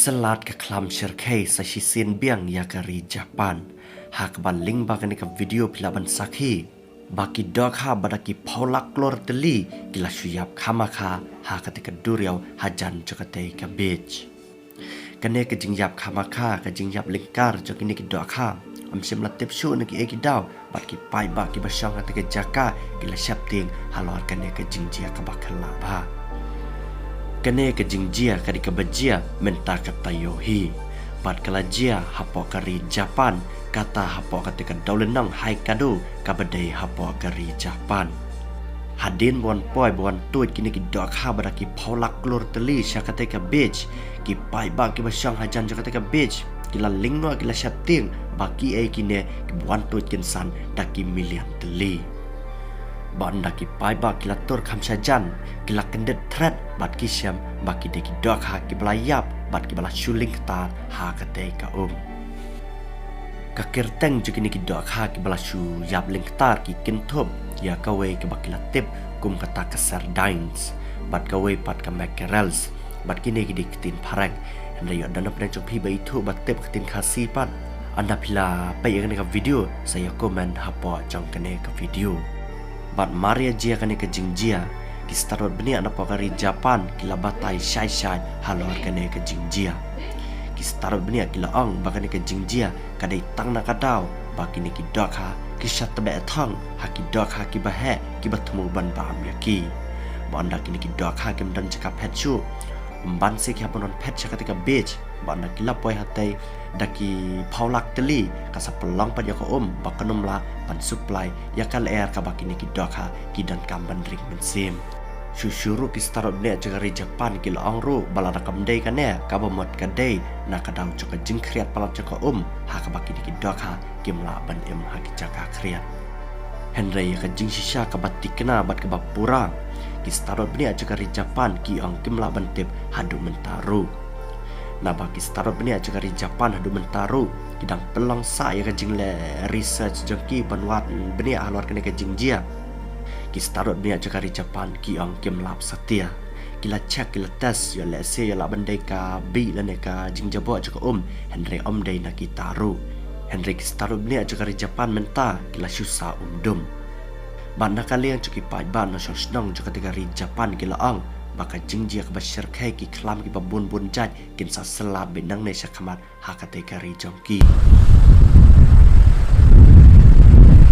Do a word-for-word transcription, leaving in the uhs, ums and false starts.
Sa lad ka khlam shyrkhei sa shisien biang ïa ka ri Japan. Ha kaba lyngba kane ka video phi lah ban sakhi ba ki dohkha ba da ki phew lak klur tylli ki la shu ïap khamakha ha katei ka duriaw hajan jong katei ka beach. Kane ka jingïap khamakha, ka jingïap lyngkar jong kine ki dohkha, ym shym la tip shuh na kiei ki daw, bad ki paidbah kiba shong ha katei ka jaka ki la sheptieng halor kane ka jingjia kaba khlaiñ bha. Kane ka jingjia ka dei kaba jia mynta ka taïew hi, bad ka la jia hapoh ka ri Japan, kata hapoh katei ka dewlynnong Hokkaido kaba dei hapoh ka ri Japan. Hadien ba wan poi ba wan tuid kine ki dohkha ba da ki phew lak klur tylli sha katei ka beach, ki paidbah kiba shong hajan jong katei ka beach ki la lyngkhuh, ki la sheptieng ba kiei kine kiba wan tuid kynsan da ki million tylli. Bad ynda ki paidbah ki la tur kham shajan, ki la kyndit thret bad ki shem ba ki dei ki dohkha kiba la ïap bad kiba la shu lyngktar ha katei ka um. Ka kyrteng jong kine ki dohkha kiba la shu ïap lyngktar ki kynthup ïa kawei kaba ki la tip kum kata ka sardines, bad kawei pat ka mackerels, bad kine ki dei ktien phareng. Hynrei ïoh don na pdeng jong phi ba ithuh ba tip ktien Khasi pat, ynda phi la peit ïa kane ka video sa ïa comment hapoh jong kane ka video. Bad mar ïa jia kane ka jingjia, ki stad bad bniah napoh ka ri Japan ki la batai shai shai halor kane ka jingjia. Ki stad bad bniah ki la ong ba kane ka jingjia ka dei tang na ka daw ba kine ki dohkha ki shah tbeh thong ha ki dohkha kiba heh kiba thmu ban bam ïa ki. Bad ynda kine ki dohkha kim don jaka phet shuh, ym ban seh ki hap ban wan phet sha katei ka beach, bad ynda ki la poi hatei da ki phew lak tylli, ka sa pynlong pat ïa ka um ba kan ym lah ban supply ïa ka lyer kaba kine ki dohkha ki donkam ban ring mynsiem. Shuh shuh ruh ki stad bad bniah jong ka ri Japan ki la ong ruh ba lada kam dei kane, kaba mut ka dei na ka daw jong ka jingkhriat palat jong ka um ha kaba kine ki dohkha kim lah ban im ha ki jaka khriat. Hynrei ïa ka jingshisha kaba thikna bad kaba pura, ki stad bad bniah jong ka ri Japan ki ong kim lah ban tip haduh mynta ruh. Naba ki stad bad bniah jong ka ri Japan haduh mynta ruh ki dang pynlong sah ïa ka jingleh research jong ki ban wad bniah halor kane ka jingjia. Ki stad bad bniah jong ka ri Japan ki ong kim lap satia. Ki la check, ki la test, ïoh lehse ïoh lah ban dei ka bih lane ka jingjaboh jong ka um, hynrei ym dei na kita ruh. Hynrei ki stad bad bniah jong ka ri Japan mynta ki la shu sah um dum. Bad na ka liang jong ki paidbah nongshong shnong jong katei ka ri Japan ki la ong ba ka jingjia kaba shyrkhei, ki khlam kiba bun bun jait kin sa sylap beit nangne sha khmat ha katei ka ri jong ki.